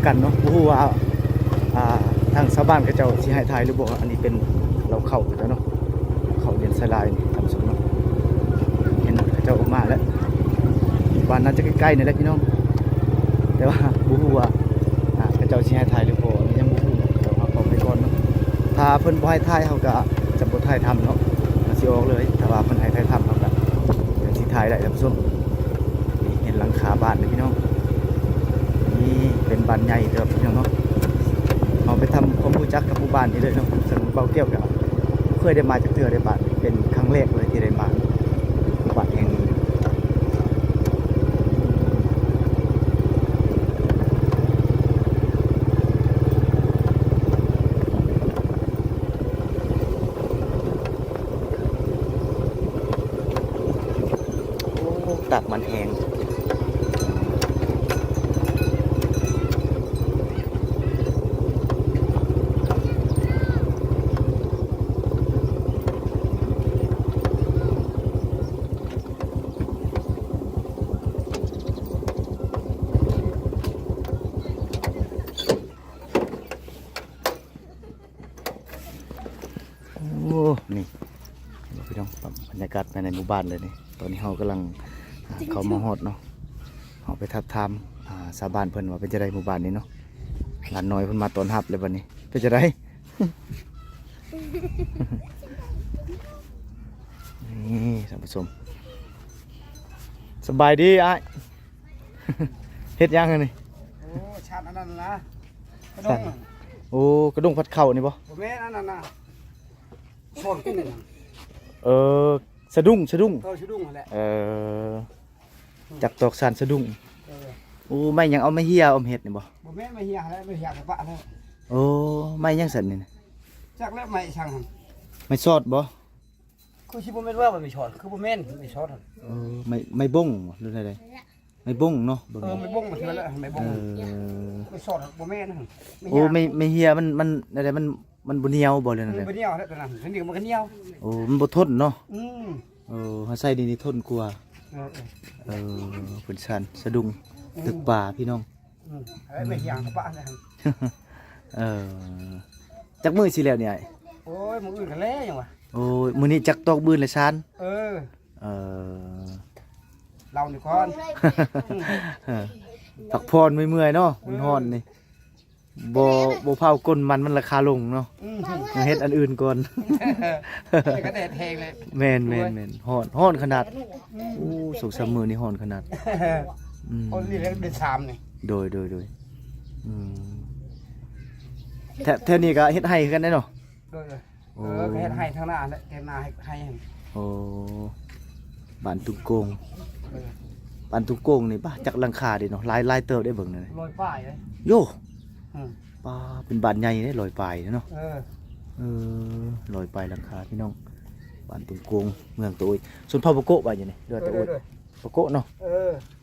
ກັນເນາະ ບໍ່ຮູ້ວ່າ ອ່າ ທາງຊາວບ້ານເຂົາເຈົ້າຊິໃຫ້ຖ່າຍຫຼືບໍ່. ອັນນີ້ເປັນເລົ້າເຂົ້າເຂົາເຈົ້າເນາະ ເຂົ້າລຽນສາລາຍນີ້ທ່ານຜູ້ຊົມເນາະ. ເຫັນເຂົາເຈົ້າອອກມາແລ້ວ ບ້ານໜ້າຈະໃກ້ໆນີ້ແຫຼະພີ່ນ້ອງ ແຕ່ວ່າບໍ່ຮູ້ວ່າ ອ່າ ເຂົາເຈົ້າຊິໃຫ້ຖ່າຍຫຼືບໍ່ ອັນນີ້ຍັງບໍ່ຮູ້ເນາະ. ເຮົາເຂົ້າໄປກ່ອນເນາະ ຖ້າເພິ່ນບໍ່ໃຫ້ຖ່າຍ ເຮົາກະຈະບໍ່ຖ່າຍທຳເນາະ ເຮົາຊິອອກເລີຍ. ຖ້າວ່າເພິ່ນໃຫ້ຖ່າຍທຳ ເຮົາກະ ເພິ່ນຊິຖ່າຍໄດ້ທ່ານຜູ້ຊົມ. ນີ້ເຫັນຫຼັງຄາບ້ານເດ້ພີ່ນ້ອງ ນີ້ເປັນບ້ານໃຫຍ່ເຕີບພີ່ນ້ອງເນາະ. ເຮົາໄປທຳຄວາມຮູ້ຈັກກັບໝູ່ບ້ານນີ້ເລີຍເນາະ ເຊິ່ງເບົາແກ້ວກະບໍ່ເຄີຍໄດ້ມາຈັກເທື່ອເດ້ ບ້ານນີ້ເປັນຄັ້ງແລກເລີຍທີ່ໄດ້ມາໝູ່ບ້ານແຫ່ງນີ້. ໂອ້ ຕາກມັນແຮງ. ໂອ້ ນີ້ພີ່ນ້ອງ ບັນຍາກາດພາຍໃນໝູ່ບ້ານເລີຍນີ້. ຕອນນີ້ເຮົາກຳລັງ ອ່າ ເຂົ້າມາຮອດເນາະ ເຮົາໄປທັກຖາມ ອ່າ ຊາວບ້ານເພິ່ນວ່າເປັນຈັ່ງໃດໝູ່ບ້ານນີ້ເນາະ. ຫຼານນ້ອຍເພິ່ນມາຕ້ອນຮັບເລີຍບັດນີ້ ເປັນຈັ່ງໃດ? ນີ້ທ່ານຜູ້ຊົມ ສະບາຍດີອ້າຍ ເຮັດຫຍັງອັນນີ້? ໂອ້ ຊານອັນນັ້ນນະ ກະດົງ ໂອ້ ກະດົງຜັດເຂົ້ານີ້ບໍ່? ບໍ່ແມ່ນອັນນັ້ນນະ ຊອນກຸ້ງ ເອີ ສະດຸ້ງ ສະດຸ້ງ ເອີ ສະດຸ້ງຫັ້ນແຫຼະ ເອີ ຈັກຕອກຊານສະດຸ້ງ ເອີ ໂອ້ ໄມ້ຫຍັງ ເອົາໄມ້ເຫຍເອົາມາເຮັດນີ້ບໍ່? ບໍ່ແມ່ນໄມ້ເຫຍຫັ້ນແຫຼະ ໄມ້ເຫຍກະປະແລ້ວ ໂອ້ ໄມ້ຫຍັງຊັ້ນນີ້ນະ? ຈັກແລ້ວໄມ້ຫຍັງຫັ້ນ ໄມ້ຊອດບໍ່? ຄືຊິບໍ່ແມ່ນວ່າໄມ້ຊອດ ຄືບໍ່ແມ່ນໄມ້ຊອດຫັ້ນ ເອີ ໄມ້ ໄມ້ບົ້ງບໍ່ ຫຼືແນວໃດ? ໄມ້ບົ້ງເນາະ ເບິ່ງ ເອີ ໄມ້ບົ້ງມັນຄືແຫຼະ ໄມ້ບົ້ງ ເອີ ໄມ້ຊອດບໍ່ແມ່ນ ໂອ້ ໄມ້ ໄມ້ເຫຍມັນ ມັນແນວໃດ ມັນ ມັນບໍ່ໜຽວບໍ່ ຫຼືແນວໃດ? ມັນບໍ່ໜຽວແຫຼະ ໂຕນັ້ນ ມັນກະໜຽວ ໂອ້ ມັນບໍ່ທົນເນາະ ອືມ ເອີ ເຮົາໃຊ້ດີນີ້ທົນກວ່າ ເອີ ເອີ ເອີ ເພິ່ນຊານສະດຸ້ງ ອືມ ຕຶກປາພີ່ນ້ອງ ອືມ ໄມ້ຫຍັງປະແລ້ວ ເອີ ຈັກມື້ຊິແລ້ວນີ້ອ້າຍ? ໂອ້ຍ ມື້ອື່ນກະແລ້ວຫຍັງວະ ໂອ້ຍ ມື້ນີ້ຈັກຕອກ ມື້ອື່ນແລ້ວຊານ ເອີ ເອີ ເລົ່ານີ້ກ່ອນ ພັກຜ່ອນເມື່ອຍໆເນາະ ມັນຮ້ອນນີ້ ບໍ່ ບໍ່ເຜົາກົ້ນມັນ ມັນລາຄາລົງເນາະ ອືມ ເຮັດອັນອື່ນກ່ອນ ແຕ່ກະແດດແຮງເລີຍ ແມ່ນໆໆ ຮ້ອນ ຮ້ອນຂະໜາດ ອືມ ໂອ້ ສອງສາມມື້ນີ້ຮ້ອນຂະໜາດ ອືມ ໂອ້ ນີ້ແຫຼະເດືອນສາມນີ້ ໂດຍໆໆ ອືມ ແຖວ ແຖວນີ້ກະເຮັດໄຮ່ຄືກັນເດ້ເນາະ ໂດຍ ໂອ້ ເອີ ກະເຮັດໄຮ່ທາງໜ້າຫັ້ນແຫຼະ ແຖວໜ້າໄຮ່ຫັ້ນ ໂອ້ ບ້ານຕຸງໂກງ ເອີ ບ້ານຕຸງໂກງນີ້ ປາ ຈັກຫຼັງຄາເດເນາະ ຫຼາຍ ຫຼາຍເຕີບເດ້ ເບິ່ງນັ້ນ ຮ້ອຍປາຍເດ້ ໂຢ ອືມ ປາ ເປັນບ້ານໃຫຍ່ເດ້ ຮ້ອຍປາຍເນາະ ເອີ ເອີ ຮ້ອຍປາຍຫຼັງຄາພີ່ນ້ອງ ບ້ານຕຸງໂກງ ເມືອງຕາໂອ້ຍ ຊົນເຜົ່າປາໂກະວ່າຢູ່ນີ້ ຫຼືວ່າຕາໂອ້ຍ ໂດຍໆ ປາໂກະເນາະ ເອີ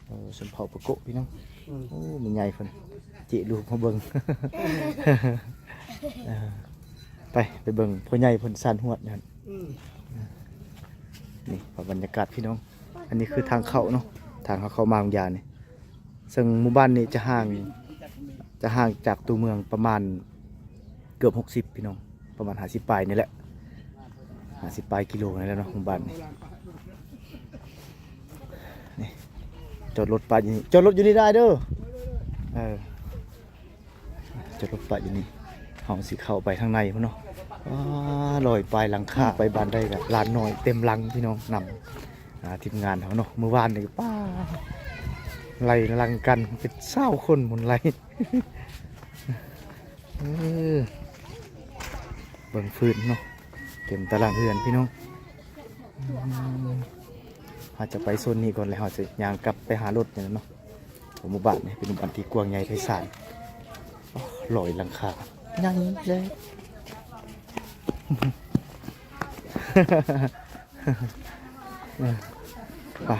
ເອີ ຊົນເຜົ່າປາໂກະພີ່ນ້ອງ ອືມ ໂອ້ ແມ່ໃຫຍ່ເພິ່ນເຈະລູກມາເບິ່ງ ເອີ ໄປ ໄປເບິ່ງພໍ່ໃຫຍ່ເພິ່ນຊານຮວດນັ້ນ ອືມ ນີ້ພາບບັນຍາກາດພີ່ນ້ອງ ອັນນີ້ຄືທາງເຂົ້າເນາະ ທາງເຮົາເຂົ້າມາບາງຢ່າງນີ້ ເຊິ່ງໝູ່ບ້ານນີ້ຈະຫ່າງ ຈະຫ່າງຈາກຕົວເມືອງປະມານເກືອບຫົກສິບພີ່ນ້ອງ ປະມານຫ້າສິບປາຍນີ້ແຫຼະ ຫ້າສິບປາຍກິໂລນີ້ແຫຼະເນາະ ໝູ່ບ້ານນີ້ ນີ້ ຈອດລົດປະຢູ່ນີ້ ຈອດລົດຢູ່ນີ້ໄດ້ເດີ ເອີ ຈອດລົດປະຢູ່ນີ້ ເຮົາຊິເຂົ້າໄປທາງໃນພຸ້ນເນາະ ວ້າ ຮ້ອຍປາຍຫຼັງຄາ ໄປບ້ານໃດກະຫຼານນ້ອຍເຕັມຫຼັງພີ່ນ້ອງ ນຳ ອ່າ ທີມງານເຮົາເນາະ ມື້ວານນີ້ກະ ປ້າ ໄລ່ຫຼັງກັນເປັນຊາວຄົນພຸ້ນໄລ່ ເອີ ເບິ່ງຟືນເນາະ ເຕັມຕາລ່າງເຮືອນພີ່ນ້ອງ ອືມ ເຮົາຈະໄປໂຊນນີ້ກ່ອນ ແລ້ວເຮົາຈະຍ່າງກັບໄປຫາລົດນີ້ແຫຼະເນາະ ເພາະໝູ່ບ້ານນີ້ເປັນໝູ່ບ້ານທີ່ກວ້າງໃຫຍ່ໄພສານ ໂອ້ ຮ້ອຍຫຼັງຄາ ໃຫຍ່ເລີຍ ໄປ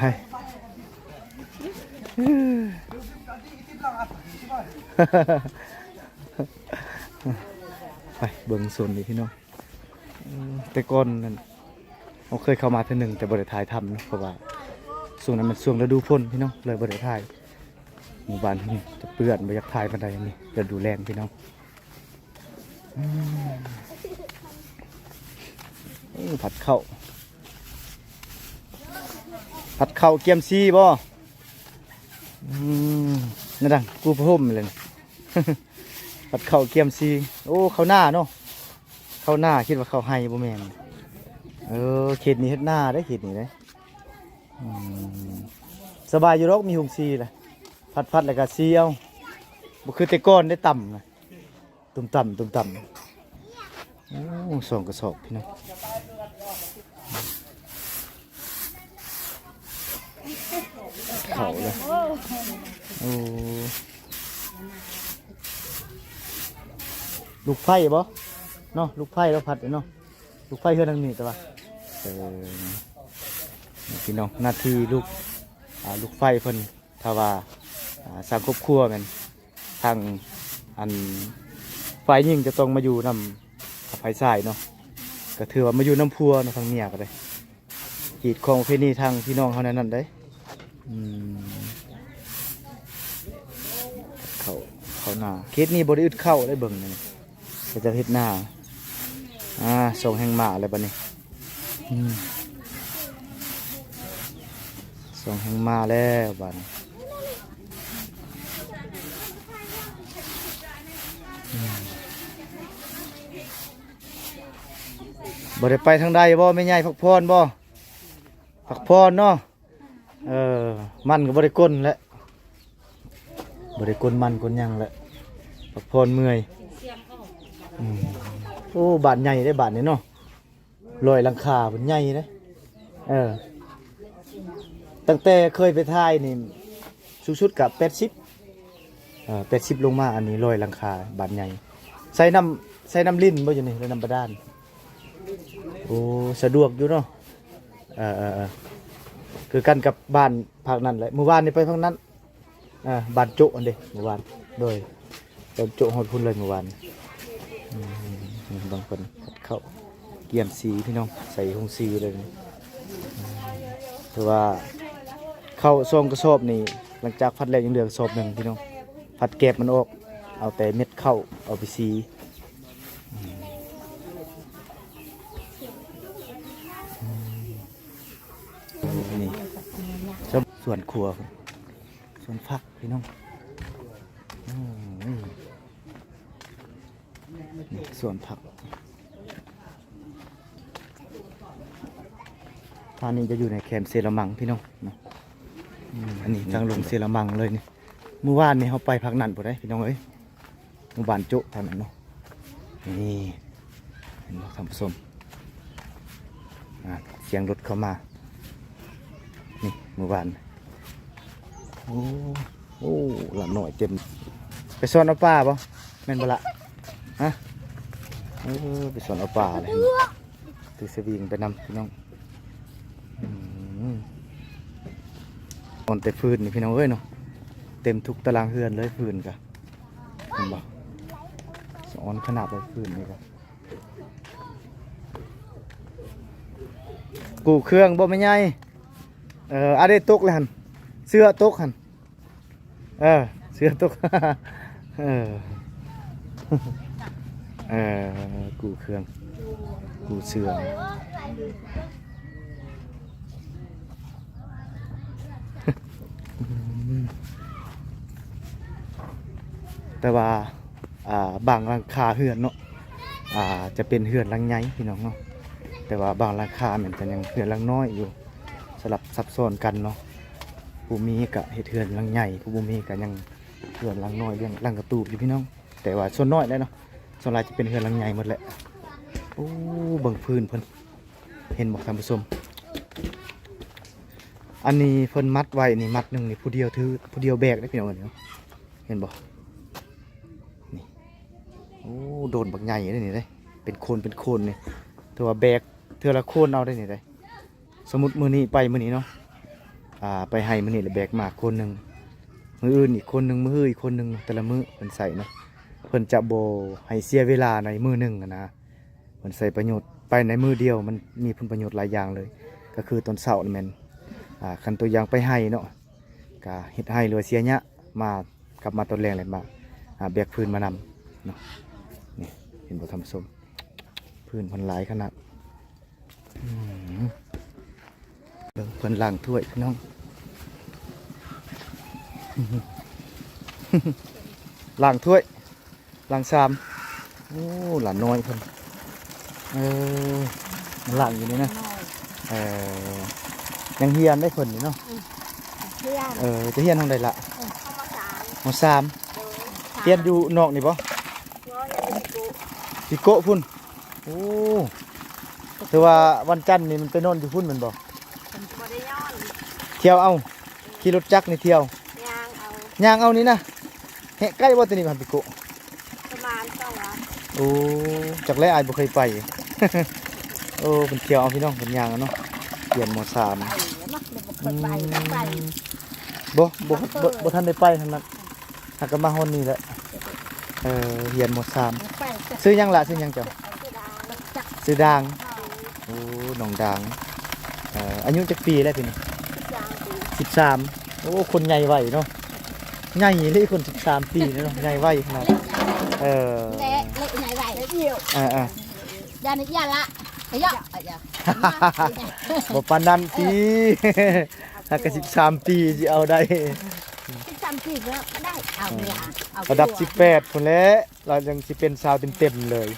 ໄປເບິ່ງໂຊນນີ້ພີ່ນ້ອງ ເອີ ແຕ່ກ່ອນນັ້ນ ເຮົາເຄີຍເຂົ້າມາເທື່ອໜຶ່ງ ແຕ່ບໍ່ໄດ້ຖ່າຍທຳເນາະ ເພາະວ່າຊ່ວງນັ້ນແມ່ນຊ່ວງລະດູຝົນພີ່ນ້ອງ ເລີຍບໍ່ໄດ້ຖ່າຍ ໝູ່ບ້ານນີ້ຈະເປື້ອນ ບໍ່ຢາກຖ່າຍປານໃດ. ນີ້ລະດູແລ້ງພີ່ນ້ອງ. ອືມ ໂອ້ ຜັດເຂົ້າ ຜັດເຂົ້າກຽມຊີບໍ່? ອືມ ນັ້ນດັງ ກູພະຫົມເລີຍ ຜັດເຂົ້າກຽມຊີ. ໂອ້ ເຂົ້ານາເນາະ ເຂົ້ານາ ຄິດວ່າເຂົ້າໄຮ່ ບໍ່ແມ່ນ. ເອີ ເຂດນີ້ເຮັດນາເດ້ ເຂດນີ້ເດ້. ອືມ ສະບາຍຢູ່ດອກ ມີໂຮງສີແຫຼະ ຜັດໆ ແລ້ວກະສີເອົາ ບໍ່ຄືແຕ່ກ່ອນໄດ້ຕຳນະ ຕຸ່ມຕຳ ຕຸ່ມຕຳ. ໂອ້ ສອງກະສອບພີ່ນ້ອງ ເຂົ້າເລີຍ. ໂອ້ ລູກໄຟບໍ່ເນາະ ລູກໄຟລາວຜັດເນາະ ລູກໄຟເຮືອນຫຼັງນີ້ແຕ່ວ່າ. ເອີ ພີ່ນ້ອງ ໜ້າທີ່ລູກ ອ່າ ລູກໄຟເພິ່ນ ຖ້າວ່າ ອ່າ ສ້າງຄອບຄົວແມ່ນ ທາງ ອັນ ຝ່າຍຍິງຈະຕ້ອງມາຢູ່ນຳຝ່າຍຊາຍເນາະ ກໍຖືວ່າມາຢູ່ນຳຜົວເນາະ ທາງເມຍກໍໄດ້. ຮີດຄອງປະເພນີທາງພີ່ນ້ອງເຮົາແນວນັ້ນເດ້. ອືມ ເຂົ້າ ເຂົ້ານາ ເຂດນີ້ບໍ່ໄດ້ອຶດເຂົ້າເດ້ ເບິ່ງນີ້ ເຂົາເຈົ້າເຮັດນາ. ອ່າ ສອງແຮງມາແລ້ວບັດນີ້. ອືມ ສອງແຮງມາແລ້ວບັດນີ້. ອືມ ບໍ່ໄດ້ໄປທາງໃດບໍ່ ແມ່ໃຫຍ່ ພັກຜ່ອນບໍ່? ພັກຜ່ອນເນາະ. ເອີ ມັນກໍບໍ່ໄດ້ກົນແຫຼະ ບໍ່ໄດ້ກົນມັນກົນຫຍັງແຫຼະ ພັກຜ່ອນເມື່ອຍ. ອືມ ໂອ້ ບ້ານໃຫຍ່ເດ້ ບ້ານນີ້ເນາະ ຮ້ອຍຫຼັງຄາພຸ້ນ ໃຫຍ່ເດ້. ເອີ ຕັ້ງແຕ່ເຄີຍໄປຖ່າຍນີ້ ສູງສຸດກໍແປດສິບ ເອີ ແປດສິບລົງມາ. ອັນນີ້ຮ້ອຍຫຼັງຄາ ບ້ານໃຫຍ່. ໃຊ້ນ້ຳ ໃຊ້ນ້ຳລິນບໍ່ຢູ່ນີ້ ຫຼືນ້ຳບາດານ? ໂອ້ ສະດວກຢູ່ເນາະ. ເອີໆໆ ຄືກັນກັບບ້ານພາກນັ້ນແຫຼະ ມື້ວານນີ້ໄປພາກນັ້ນ ເອີ ບ້ານໂຈະຫັ້ນເດ້ ມື້ວານ ໂດຍ ບ້ານໂຈະຮອດພຸ້ນເລີຍມື້ວານ. ອືມ ບາງຄົນຜັດເຂົ້າກຽມສີພີ່ນ້ອງ ໃສ່ໂຮງສີເລີຍ. ອືມ ຖືວ່າເຂົ້າສອງກະສອບນີ້ ຫຼັງຈາກຜັດແລ້ວຍັງເຫຼືອກະສອບໜຶ່ງພີ່ນ້ອງ ຜັດແກບມັນອອກ ເອົາແຕ່ເມັດເຂົ້າເອົາໄປສີ. ອືມ ນີ້ ສວນຄົວ ສວນຜັກພີ່ນ້ອງ. ອືມ ນີ້ສວນຜັກ ທ່ານີ້ຈະຢູ່ໃນແຄມເຊລະມັງພີ່ນ້ອງເນາະ. ອືມ ອັນນີ້ທາງລົງເຊລະມັງເລີຍນີ້. ມື້ວານນີ້ເຮົາໄປພາກນັ້ນພຸ້ນເດ້ພີ່ນ້ອງເອີຍ ໝູ່ບ້ານໂຈະທາງນັ້ນເນາະ. ນີ້ ເຫັນບໍ່ທ່ານຜູ້ຊົມ ອ່າ ສຽງລົດເຂົ້າມາ ນີ້ ໝູ່ບ້ານ. ໂອ້ ໂອ້ ຫຼານນ້ອຍເຕັມ ໄປສອນເອົາປາບໍ່ ແມ່ນບໍ່ລະ? ຮະ ເອີ ໄປສອນເອົາປາເລີຍ ຖືສະວິງໄປນຳພີ່ນ້ອງ. ອືມ ອ່ອນແຕ່ຟືນນີ້ພີ່ນ້ອງເອີຍເນາະ ເຕັມທຸກຕາລາງເຮືອນເລີຍຟືນກະ ເຫັນບໍ່ ສະອອນຂະໜາດເລີຍຟືນນີ້ກະ. ກູ້ເຄື່ອງບໍ່ແມ່ໃຫຍ່? ເອີ ອາເດ ຕົກແລ້ວຫັ້ນ ເສື້ອຕົກຫັ້ນ. ເອີ ເສື້ອຕົກ ເອີ ເອີ ກູ້ເຄື່ອງ ກູ້ເສື້ອ. ແຕ່ວ່າ ອ່າ ບາງຫຼັງຄາເຮືອນເນາະ ອ່າ ຈະເປັນເຮືອນຫຼັງໃຫຍ່ພີ່ນ້ອງເນາະ ແຕ່ວ່າບາງຫຼັງຄາແມ່ນຈະຍັງເຮືອນຫຼັງນ້ອຍຢູ່. ສະຫຼັບສັບຊ້ອນກັນເນາະ ຜູ້ມີກະເຮັດເຮືອນຫຼັງໃຫຍ່ ຜູ້ບໍ່ມີກະຍັງເຮືອນຫຼັງນ້ອຍ ເຮືອນຫຼັງກະຕູບຢູ່ພີ່ນ້ອງ ແຕ່ວ່າສ່ວນໜ້ອຍແຫຼະເນາະ ສ່ວນຫຼາຍຈະເປັນເຮືອນຫຼັງໃຫຍ່ໝົດແຫຼະ. ໂອ້ ເບິ່ງພື້ນເພິ່ນ ເຫັນບໍ່ທ່ານຜູ້ຊົມ? ອັນນີ້ເພິ່ນມັດໄວ້ນີ້ ມັດໜຶ່ງນີ້ຜູ້ດຽວຖື ຜູ້ດຽວແບກເດ້ພີ່ນ້ອງເອີຍ ເຫັນບໍ່? ນີ້ ໂອ້ ໂດນບັກໃຫຍ່ເດ້ນີ້ເດ້ ເປັນໂຄນເປັນໂຄນນີ້ ຖືວ່າແບກເທື່ອລະໂຄນເອົາໄດ້ນີ້ເດ້. ສົມມຸດມື້ນີ້ໄປມື້ນີ້ເນາະ ອ່າ ໄປໄຮ່ມື້ນີ້ລະແບກມາຄົນໜຶ່ງ ມື້ອື່ນອີກຄົນໜຶ່ງ ມື້ຮືອີກຄົນໜຶ່ງ ແຕ່ລະມື້ເພິ່ນໃສ່ເນາະ ເພິ່ນຈະບໍ່ໃຫ້ເສຍເວລາໃນມື້ໜຶ່ງຫັ້ນນະ ເພິ່ນໃຊ້ປະໂຫຍດໄປໃນມື້ດຽວ ມັນມີຜົນປະໂຫຍດຫຼາຍຢ່າງເລີຍ ກະຄືຕອນເຊົ້ານີ້ແມ່ນ ອ່າ ຄັນຕົວຢ່າງໄປໄຮ່ເນາະ ກະເຮັດໄຮ່ ຫຼືວ່າເສຍຫຍ້າ ມາ ກັບມາຕອນແລງແລ້ວມາ ອ່າ ແບກຟືນມານຳເນາະ. ນີ້ເຫັນບໍ່ທ່ານຜູ້ຊົມ ຟືນເພິ່ນຫຼາຍຂະໜາດ. ອືມ ເບິ່ງເພິ່ນລ້າງຖ້ວຍພີ່ນ້ອງ ລ້າງຖ້ວຍ ລ້າງຊາມ. ໂອ້ ຫຼານນ້ອຍເພິ່ນ ເອີ ມາລ້າງຢູ່ນີ້ນະ. ເອີ ຍັງຮຽນໄດ໋ເພິ່ນນີ້ເນາະ. ອືມ ຮຽນ ເອີ ຈະຮຽນຫ້ອງໃດລະ? ເອີ ມ.ສາມ ໂດຍ. ຮຽນຢູ່ນອກນີ້ບໍ່? ບໍ່ ຮຽນຢູ່ ພິໂກະ ພິໂກະພຸ້ນ. ໂອ້ ຖືວ່າວັນຈັນນີ້ມັນໄປນອນຢູ່ພຸ້ນແມ່ນບໍ່? ບໍ່ໄດ້ນອນ ທ່ຽວເອົາ ຂີ່ລົດຈັກນີ້ທ່ຽວ ຍ່າງເອົາ ຍ່າງເອົານີ້ນະ. ແຮະ ໃກ້ບໍ່ແຕ່ນີ້ມາພິໂກະ? ປະມານສອງຫຼັກ. ໂອ້ ຈັກແລ ອ້າຍບໍ່ເຄີຍໄປ. ໂອ້ ເພິ່ນທ່ຽວເອົາພີ່ນ້ອງ ເພິ່ນຍ່າງເອົາເນາະ. ຮຽນ ມ.ສາມ ໄປແລ້ວເນາະ ບໍ່ເຄີຍໄປ ອືມ ໄປ ບໍ່ ບໍ່ ບໍ່ ບໍ່ທັນໄດ້ໄປຫັ້ນນະ. ຫາກະມາຮອດນີ້ແຫຼະ. ເອີ ຮຽນ ມ.ສາມ ໄປ ຊື່ຫຍັງລະ? ຊື່ຫຍັງເຈົ້າ? ຊື່ດາງ ຊື່ດາງ. ໂອ້ ນ້ອງດາງ ເອີ ອາຍຸຈັກປີແລ້ວປີນີ້? ສິບສາມປີ ສິບສາມ. ໂອ້ ຄົນໃຫຍ່ໄວເນາະ ໃຫຍ່ເລີຍ ຄົນສິບສາມປີນີ້ເນາະ ໃຫຍ່ໄວຂະໜາດ. ເອີ ແລະ ເລະໃຫຍ່ໄວ ເອີໆ ຢ່ານີ້ ຢ່າລະ ກະເຍາະ ບໍ່ປານນັ້ນຕິ. ຫາກະສິບສາມປີຊິເອົາໄດ້ ສິບສາມປີກະໄດ້ ເອົາເລີຍ ເອົາ ລະດັບສິບແປດພຸ້ນແຫຼະ ລາວຍັງຊິເປັນສາວເຕັມໆເລີຍ.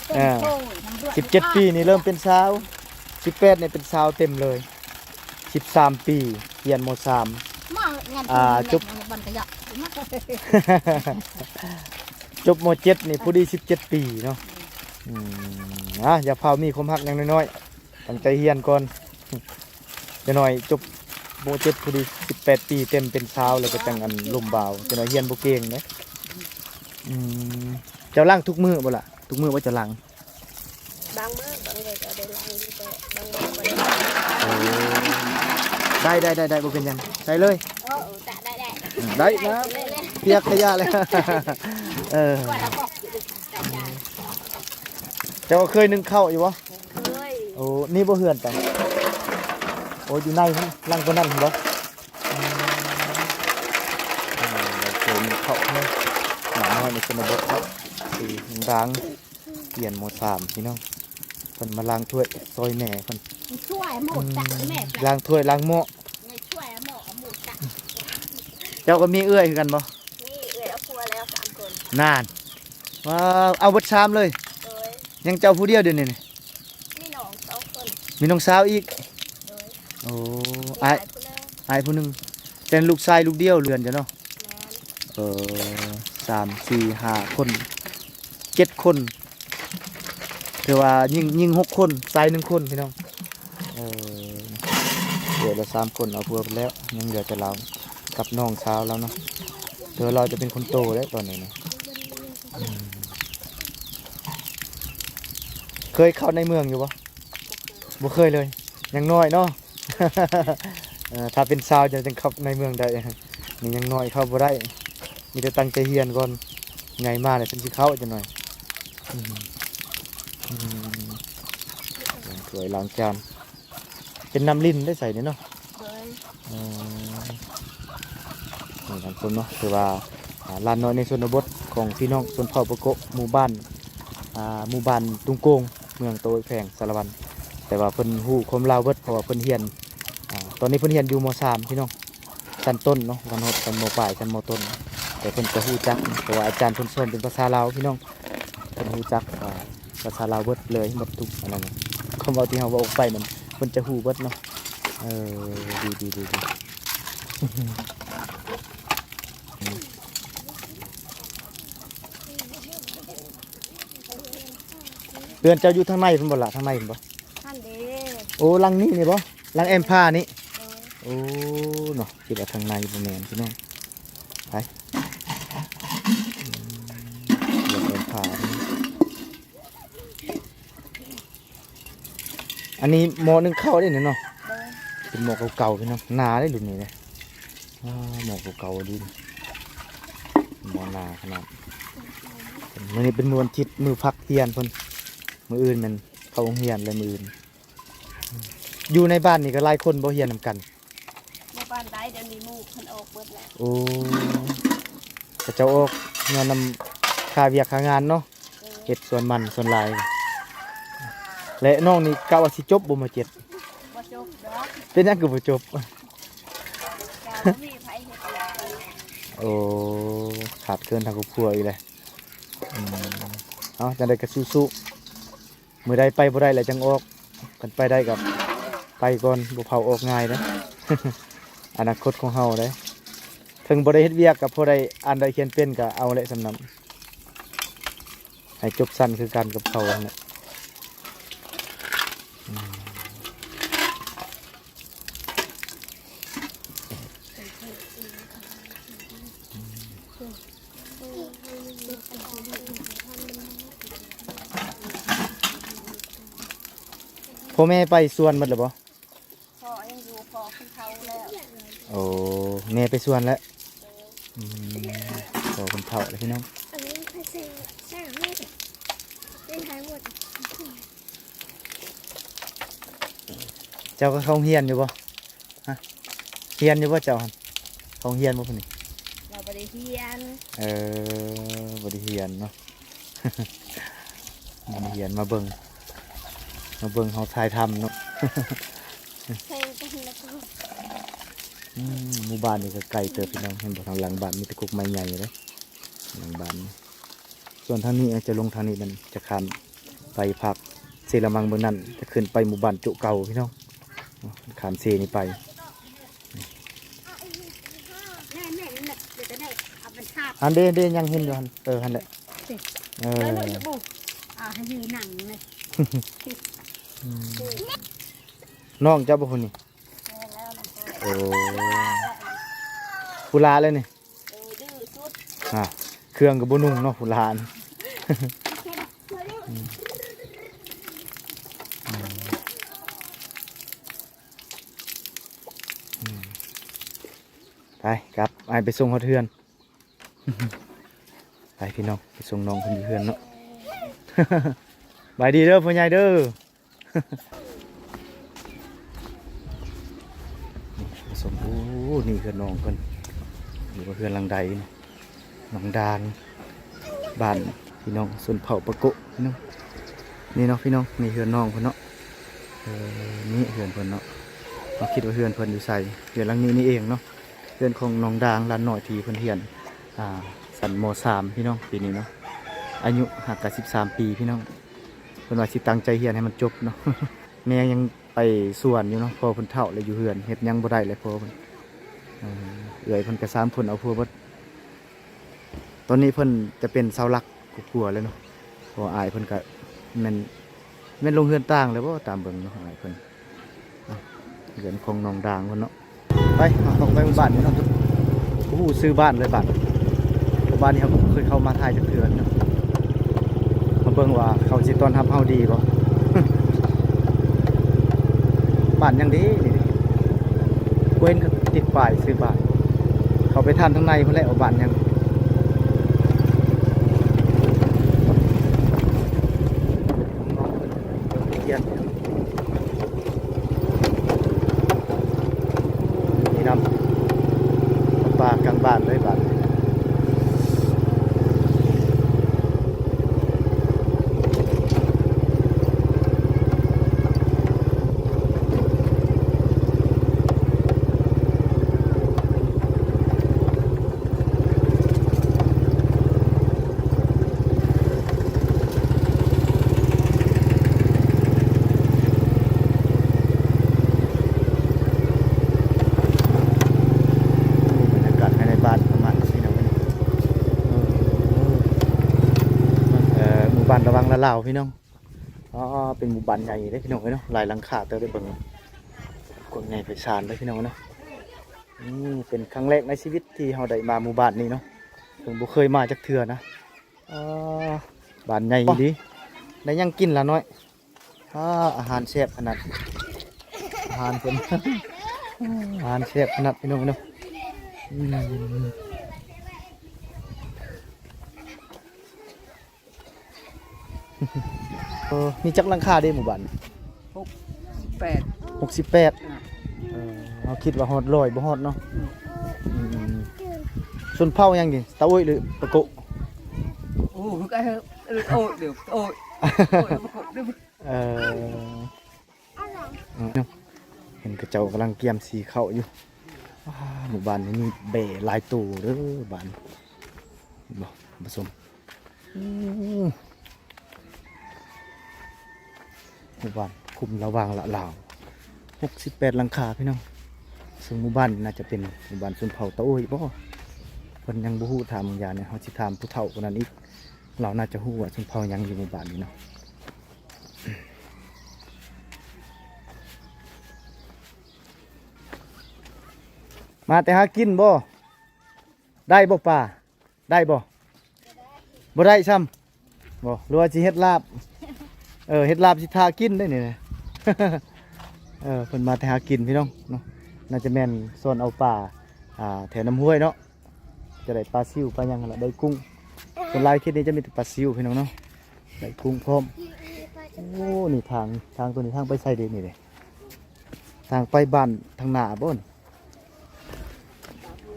ເປັນ ອ່າ ໂອ້ຍ ສິບເຈັດປີນີ້ເລີ່ມເປັນສາວ ສິບແປດນີ້ເປັນສາວເຕັມເລີຍ. ສິບສາມປີ ຮຽນ ມ.ສາມ ມາງານ ອ່າ ຈົບ ບໍ່ນກະເຍາະ ຈົບ ມ.ເຈັດ ນີ້ພໍດີສິບເຈັດປີເນາະ. ອືມ ອ່າ ຢ່າຟ້າວມີຄວາມຮັກຫຍັງນ້ອຍໆ ຕັ້ງໃຈຮຽນກ່ອນ. ຈັກໜ້ອຍຈົບ ມ.ເຈັດ ພໍດີສິບແປດປີເຕັມເປັນສາວ ແລ້ວກະຈັ່ງອັນລົມບ່າວ. ຈັກໜ້ອຍຮຽນບໍ່ເກັ່ງເດ້. ອືມ ເຈົ້າລ້າງທຸກມື້ບໍ່ລະ? ທຸກມື້ບໍ່ເຈົ້າລ້າງ? ບາງມື້ ບາງມື້ກະໄດ້ລ້າງຢູ່ ແຕ່ບາງມື້ບໍ່ໄດ້ລ້າງ. ໂອ້ ໄດ້ໆໆໆ ບໍ່ເປັນຫຍັງ ໃສ່ເລີຍ. ເອີ ໄດ້ໆ ໄດ້ນະ ປຽກກະຢ່າແຫຼະ. ເອີ ເຈົ້າເຄີຍໜຶ້ງເຂົ້າຢູ່ບໍ່? ເຄີຍ. ໂອ້ ນີ້ບໍ່ເຮືອນເຈົ້າ? ໂອ້ ຢູ່ໃນພຸ້ນ ຫຼັງກວ່ານັ້ນພຸ້ນບໍ່? ອືມ ອ່າ ໂຊນເຂົ້າເນາະ ຫຼານນ້ອຍໃນຊົນນະບົດເນາະ. ຄືນາງດາງ ຮຽນ ມ.ສາມ ພີ່ນ້ອງ ເພິ່ນມາລ້າງຖ້ວຍຊ່ອຍແມ່ເພິ່ນ. ຊ່ວຍໝົດ ອືມ ແມ່ ລ້າງຖ້ວຍລ້າງໝໍ້ ຊ່ວຍໝໍ້ໝົດ. ເຈົ້າກະມີເອື້ອຍຄືກັນບໍ່? ມີ ເອື້ອຍເອົາຜົວແລ້ວສາມຄົນ. ນັ້ນ ວ້າວ ເອົາເບິດສາມເລີຍ. ໂດຍ. ຍັງເຈົ້າຜູ້ດຽວດຽວນີ້? ມີນ້ອງສອງຄົນ ມີນ້ອງສາວອີກ. ໂດຍ. ໂອ້ ມີອ້າຍ ອ້າຍຜູ້ໜຶ່ງ ແຕ່ລູກຊາຍລູກດຽວເຮືອນເຈົ້າເນາະ. ແມ່ນ. ເອີ ສາມ ສີ່ ຫ້າຄົນ ເຈັດຄົນ ຖືວ່າຍິງ ຍິງຫົກຄົນ ຊາຍໜຶ່ງຄົນພີ່ນ້ອງ. ເອີ ເຫຼືອລະສາມຄົນ ເອົາຜົວໄປແລ້ວ ຍັງເຫຼືອແຕ່ລາວກັບນ້ອງສາວລາວເນາະ. ຖືວ່າລາວຈະເປັນຄົນໂຕແລ້ວຕອນນີ້ນະ. ອືມ ເຄີຍເຂົ້າໃນເມືອງຢູ່ບໍ່? ບໍ່ເຄີຍເລີຍ ຍັງນ້ອຍເນາະ. ເອີ ຖ້າເປັນສາວຈັ່ງ ຈຶ່ງເຂົ້າໃນເມືອງໄດ້ ນີ້ຍັງນ້ອຍເຂົ້າບໍ່ໄດ້. ມີແຕ່ຕັ້ງໃຈຮຽນກ່ອນ ໃຫຍ່ມາແລ້ວຈຶ່ງຊິເຂົ້າຈັກໜ້ອຍ. ອືມ ອືມ ລ້າງຖ້ວຍລ້າງຈານ ເປັນນ້ຳລິນໄດ້ໃສນີ້ເນາະ. ໂດຍ. ເອີ ນີ້ທ່ານຜູ້ຊົມເນາະ ຖືວ່າ ອ່າ ຫຼານນ້ອຍໃນຊົນນະບົດຂອງພີ່ນ້ອງຊົນເຜົ່າປາໂກະ ໝູ່ບ້ານ ອ່າ ໝູ່ບ້ານຕຸງໂກງ ເມືອງໂຕອີແຂວງສາລະວັນ. ແຕ່ວ່າເພິ່ນຮູ້ຄວາມລາວເບິດ ເພາະວ່າເພິ່ນຮຽນ ອ່າ ຕອນນີ້ເພິ່ນຮຽນຢູ່ ມ.ສາມ ພີ່ນ້ອງ ຊັ້ນຕົ້ນເນາະ ບໍ່ທັນຮອດຊັ້ນ ມ.ປາຍ ຊັ້ນ ມ.ຕົ້ນ. ແຕ່ເພິ່ນກະຮູ້ຈັກ ເພາະວ່າອາຈານເພິ່ນສອນເປັນພາສາລາວພີ່ນ້ອງ ເພິ່ນຮູ້ຈັກ ອ່າ ພາສາລາວເບິດເລີຍ ເບິດທຸກອັນນັ້ນ. ຄວາມເວົ້າທີ່ເຮົາເວົ້າອອກໄປນັ້ນ ເພິ່ນຈະຮູ້ເບິດເນາະ. ເອີ ດີໆໆໆ ເຮືອນເຈົ້າຢູ່ທາງໃນພຸ້ນບໍ່ລະ? ທາງໃນພຸ້ນບໍ່? ຫັ້ນເດ້. ໂອ້ ຫຼັງນີ້ນີ້ບໍ່? ຫຼັງແອມພານີ້? ໂດຍ. ໂອ້ ເນາະ ຄິດວ່າທາງໃນ ບໍ່ແມ່ນພີ່ນ້ອງ. ໄປ ອືມ ເຮືອນແອມພານີ້. ອັນນີ້ໝໍ້ໜຶ້ງເຂົ້າເດ້ນີ້ເນາະ. ໂດຍ. ເປັນໝໍ້ເກົ່າໆ ພີ່ນ້ອງ ໜາເດ້ລຸ້ນນີ້ເດ້. ອ້າ ໝໍ້ເກົ່າໆ ເດ້ ໝໍ້ໜາຂະໜາດ. ມື້ນີ້ເປັນມື້ວັນທິດ ມື້ພັກຮຽນເພິ່ນ ມື້ອື່ນແມ່ນເຂົ້າໂຮງຮຽນແລ້ວມື້ອື່ນ. ຢູ່ໃນບ້ານນີ້ກະຫຼາຍຄົນບໍ່ຮຽນນຳກັນ? ບໍ່ ປານໃດ ດຽວນີ້ໝູ່ເພິ່ນອອກເບິດແລ້ວ. ໂອ້ ເຂົາເຈົ້າອອກຍ້ອນນຳຄ່າວຽກຄ່າງານເນາະ. ເອີ ເຮັດສວນມັນສວນລາຍ. ແລະ ນ້ອງນີ້ກະວ່າຊິຈົບບໍ່ ມໍເຈັດ? ບໍ່ຈົບດອກ. ເປັນຫຍັງຄືບໍ່ຈົບ? ກະບໍ່ມີໃຜເຮັດວຽກ. ໂອ້ ຂາດເຂີນທາງຄອບຄົວອີກແລ້ວ. ອືມ ເອົາ ຈັ່ງໃດກະສູ້ໆ. ມື້ໃດໄປບໍ່ໄດ້ແລ້ວຈັ່ງອອກ, ຄັນໄປໄດ້ກໍໄປກ່ອນ, ບໍ່ພາວອອກງ່າຍເດ້. ອະນາຄົດຂອງເຮົາເດ້, ເຖິງບໍ່ໄດ້ເຮັດວຽກກໍພໍໄດ້ອ່ານໄດ້ຂຽນເປັນ ກໍເອົາແຫຼະສ່ຳນັ້ນ, ໃຫ້ຈົບຊັ້ນຄືກັນກັບເຂົາຫັ້ນແຫຼະ. ອືມ. ພໍ່ແມ່ໄປສວນໝົດແລ້ວບໍ່? ພໍ່ຍັງຢູ່, ພໍ່ເພິ່ນເຖົ້າແລ້ວ. ໂອ້ ແມ່ໄປສວນແລ້ວ. ອືມ ພໍ່ເພິ່ນເຖົ້າແລ້ວພີ່ນ້ອງ. ເຈົ້າກໍເຂົ້າໂຮງຮຽນຢູ່ບໍ່? ຮະ? ຮຽນຢູ່ບໍ່ເຈົ້າຫັ້ນ? ເຂົ້າໂຮງຮຽນບໍ່ຜູ້ນີ້? ລາວບໍ່ໄດ້ຮຽນ. ເອີ ບໍ່ໄດ້ຮຽນເນາະ. ບໍ່ໄດ້ຮຽນ, ມາເບິ່ງ, ມາເບິ່ງເຮົາຖ່າຍທຳເນາະ. ອືມ ໝູ່ບ້ານນີ້ກໍໄກເຕີບພີ່ນ້ອງ, ເຫັນບໍ່? ທາງຫຼັງບ້ານມີແຕ່ກົກໄມ້ໃຫຍ່ເດ້ ຫຼັງບ້ານນີ້. ສ່ວນທາງນີ້ອາດຈະລົງທາງນີ້, ມັນຈະຂ້າມໄປພາກເຊລະມັງເບິ່ງນັ້ນ, ຈະຂຶ້ນໄປໝູ່ບ້ານໂຈະເກົ່າພີ່ນ້ອງ. ຂ້າມເຊນີ້ໄປ. ຫັ້ນເດ້ ເດ້ ຍັງເຫັນຢູ່ຫັ້ນ. ເອີ ຫັ້ນແຫຼະ. ເອີ ໃຫ້ຢືນນັ່ງເລີຍ. ອືມ ນ້ອງເຈົ້າບໍ່ຄົນນີ້? ແມ່ນແລ້ວນະ. ໂອ້ ຜູ້ຫຼ້າແລ້ວນີ້. ເອີ ດື້ສຸດ. ອ່າ ເຄື່ອງກໍບໍ່ນຸ່ງເນາະ ຜູ້ຫຼ້ານ. ອືມ ອືມ ອືມ ໄປ ກັບ ອ້າຍໄປສົ່ງຮອດເຮືອນ. ໄປພີ່ນ້ອງ ໄປສົ່ງນ້ອງເພິ່ນຢູ່ເຮືອນເນາະ. ບາຍດີເດີພໍ່ໃຫຍ່ເດີ. ນີ້ທ່ານຜູ້ຊົມ, ໂອ້ ນີ້ເຮືອນນ້ອງເພິ່ນ ຫຼືວ່າເຮືອນຫຼັງໃດນີ້? ໜອງດາງ ບ້ານພີ່ນ້ອງຊົນເຜົ່າປະໂກະພີ່ນ້ອງ. ນີ້ເນາະພີ່ນ້ອງ ນີ້ເຮືອນນ້ອງເພິ່ນເນາະ. ເອີ ນີ້ເຮືອນເພິ່ນເນາະ. ເຮົາຄິດວ່າເຮືອນເພິ່ນຢູ່ໃສ? ເຮືອນຫຼັງນີ້ນີ້ເອງເນາະ. ເຮືອນຂອງນ້ອງດາງຫຼານນ້ອຍທີ່ເພິ່ນຮຽນ ອ່າ ຊັ້ນ ມໍສາມ ພີ່ນ້ອງ ປີນີ້ເນາະ. ອາຍຸຫາກະສິບສາມປີພີ່ນ້ອງ. ເພິ່ນວ່າຊິຕັ້ງໃຈຮຽນໃຫ້ມັນຈົບເນາະ. ແມ່ຍັງໄປສວນຢູ່ເນາະ, ພໍ່ເພິ່ນເຖົ້າແລ້ວຢູ່ເຮືອນ ເຮັດຫຍັງບໍ່ໄດ້ແລ້ວພໍ່ເພິ່ນ. ເອີ ເອື້ອຍເພິ່ນກະສາມຄົນເອົາຜົວເບິດ. ຕອນນີ້ເພິ່ນຈະເປັນເສົາຫຼັກຄອບຄົວແລ້ວເນາະ, ເພາະວ່າອ້າຍເພິ່ນກະແມ່ນ ແມ່ນລົງເຮືອນຕ່າງແລ້ວບໍ່ ຕາມເບິ່ງເນາະ ອ້າຍເພິ່ນ. ເຮືອນຂອງນ້ອງດາງເພິ່ນເນາະ. ໄປ ເຮົາຕ້ອງໄປໝູ່ບ້ານນີ້ເນາະ. ບໍ່ຮູ້ຊື່ບ້ານເລີຍ ບ້ານ ບ້ານນີ້ເຮົາກໍບໍ່ເຄີຍເຂົ້າມາຖ່າຍຈັກເທື່ອເນາະ. ມາເບິ່ງວ່າເຂົາຊິຕ້ອນຮັບເຮົາດີບໍ່. ບ້ານຫຍັງເດນີ້? ບໍ່ເຫັນເຂົາຕິດປ້າຍຊື່ບ້ານ. ເຂົ້າໄປຖາມທາງໃນພຸ້ນແຫຼະວ່າບ້ານຫຍັງ. ຮຽນ ນີ້ນຳ ປ່າກາງບ້ານເລີຍບາດ. ບັນຍາກາດພາຍໃນບ້ານປະມານນີ້ເນາະ. ເອີ ໝູ່ບ້ານລະວັງລະລາວ ພີ່ນ້ອງ. ອໍ ເປັນໝູ່ບ້ານໃຫຍ່ເດ້ພີ່ນ້ອງເອີຍເນາະ, ຫຼາຍຫຼັງຄາເຕີບເດ້. ເບິ່ງ ກວ້າງໃຫຍ່ໄພສານເດ້ພີ່ນ້ອງເນາະ. ນີ້ເປັນຄັ້ງແລກໃນຊີວິດທີ່ເຮົາໄດ້ມາໝູ່ບ້ານນີ້ເນາະ, ເພິ່ນບໍ່ເຄີຍມາຈັກເທື່ອນະ. ອໍ ບ້ານໃຫຍ່ອີ່ຫຼີ. ໄດ້ຫຍັງກິນລະນ້ອຍ? ອາ ອາຫານແຊບຂະໜາດ, ອາຫານເພິ່ນ ອາຫານແຊບຂະໜາດ ພີ່ນ້ອງເນາະ. ອືມ ເອີ ມີຈັກຫຼັງຄາເດ້ໝູ່ບ້ານ? ຫົກສິບແປດ. ຫົກສິບແປດ. ເອີ ຄິດວ່າຮອດຮ້ອຍ ບໍ່ຮອດເນາະ. ອືມ ຊົນເຜົ່າຫຍັງນີ້ ຕາໂອ້ຍ ຫຼື ປາໂກະ? ໂອ້ຍ ໂອ້ຍ ເດີ ໂອ້ຍ ໂອ້ຍ ປາໂກະ ເດີ. ເອີ ເນາະ ເຫັນເຂົາເຈົ້າກຳລັງກຽມສີເຂົ້າຢູ່. ວ້າ ໝູ່ບ້ານນີ້ມີແບ້ຫຼາຍໂຕເດີ ບ້ານ ເຫັນບໍ່ທ່ານຜູ້ຊົມ? ໂອ້ ໝູ່ບ້ານຄຸ້ມລະຫວ່າງລະລາວ ຫົກສິບແປດຫຼັງຄາພີ່ນ້ອງ. ເຊິ່ງໝູ່ບ້ານນີ້ໜ້າຈະເປັນໝູ່ບ້ານຊົນເຜົ່າຕາໂອ້ຍບໍ? ເພິ່ນຍັງບໍ່ຮູ້ ຖາມບາງຢ່າງນີ້ ເຮົາຊິຖາມຜູ້ເຖົ້າຄົນນັ້ນອີກ ລາວໜ້າຈະຮູ້ວ່າຊົນເຜົ່າຫຍັງຢູ່ໝູ່ບ້ານນີ້ເນາະ. ມາແຕ່ຫາກິນບໍ? ໄດ້ບໍ່ປາ? ໄດ້ບໍ່? ບໍ່ໄດ້ຊ້ຳບໍ? ຫຼືວ່າຊິເຮັດລາບ? ເອີ ເຮັດລາບຊິຖ້າກິນໄດ້ນີ້ນະ. ເອີ ເພິ່ນມາແຕ່ຫາກິນພີ່ນ້ອງເນາະ. ໜ້າຈະແມ່ນຊ່ອນເອົາປາ ອ່າ ແຖວນ້ຳຫ້ວຍເນາະ. ຈະໄດ້ປາຊິວປາຫຍັງຫັ້ນລະ ໄດ້ກຸ້ງ. ສ່ວນຫຼາຍເຂດນີ້ຈະມີແຕ່ປາຊິວພີ່ນ້ອງເນາະ ໄດ້ກຸ້ງພ້ອມ. ໂອ້ ນີ້ທາງ ທາງໂຕນີ້ທາງໄປໃສເດ ນີ້ເດ ທາງໄປບ້ານທາງໜ້າບໍ?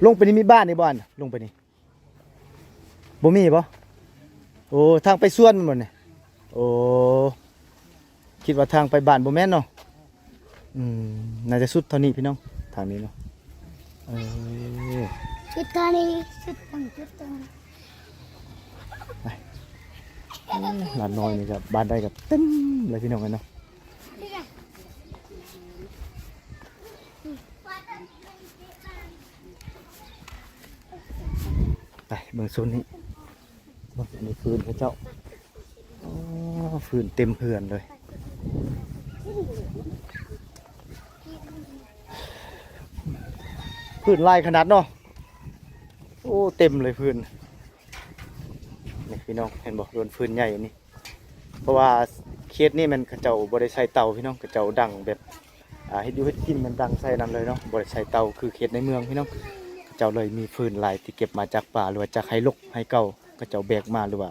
ລົງໄປນີ້ມີບ້ານນີ້ບໍ່? ອັນລົງໄປນີ້ບໍ່ມີບໍ? ໂອ້ ທາງໄປສວນແມ່ນບໍ່ນີ້? ໂອ້ ຄິດວ່າທາງໄປບ້ານ ບໍ່ແມ່ນເນາະ. ອືມ ໜ້າຈະສຸດເທົ່ານີ້ພີ່ນ້ອງ ທາງນີ້ເນາະ. ເອີ ສຸດເທົ່ານີ້ ສຸດຕັ້ງ ສຸດຕັ້ງ ໄປ. ໂອ້ ຫຼານນ້ອຍນີ້ກໍ ບ້ານໃດກໍເຕັມເລີຍພີ່ນ້ອງເອີຍເນາະ. ໄປເບິ່ງໂຊນນີ້ ເບິ່ງ ອັນນີ້ຟືນເຂົາເຈົ້າ. ອໍ ຟືນເຕັມເຮືອນເລີຍ ຟືນຫຼາຍຂະໜາດເນາະ. ໂອ້ ເຕັມເລີຍຟືນ. ນີ້ພີ່ນ້ອງເຫັນບໍ່ ໂດນຟືນໃຫຍ່ນີ້ ເພາະວ່າເຂດນີ້ແມ່ນເຂົາເຈົ້າບໍ່ໄດ້ໃສ່ເຕົາພີ່ນ້ອງ ເຂົາເຈົ້າດັງແບບ ອ່າ ເຮັດຢູ່ເຮັດກິນແມ່ນດັງໃສ່ນັ້ນເລີຍເນາະ ບໍ່ໄດ້ໃສ່ເຕົາຄືເຂດໃນເມືອງພີ່ນ້ອງ. ເຂົາເຈົ້າເລີຍມີຟືນຫຼາຍທີ່ເກັບມາຈາກປ່າ ຫຼືວ່າຈາກໄຮ່ລົກໄຮ່ເກົ່າ ເຂົາເຈົ້າແບກມາ ຫຼືວ່າ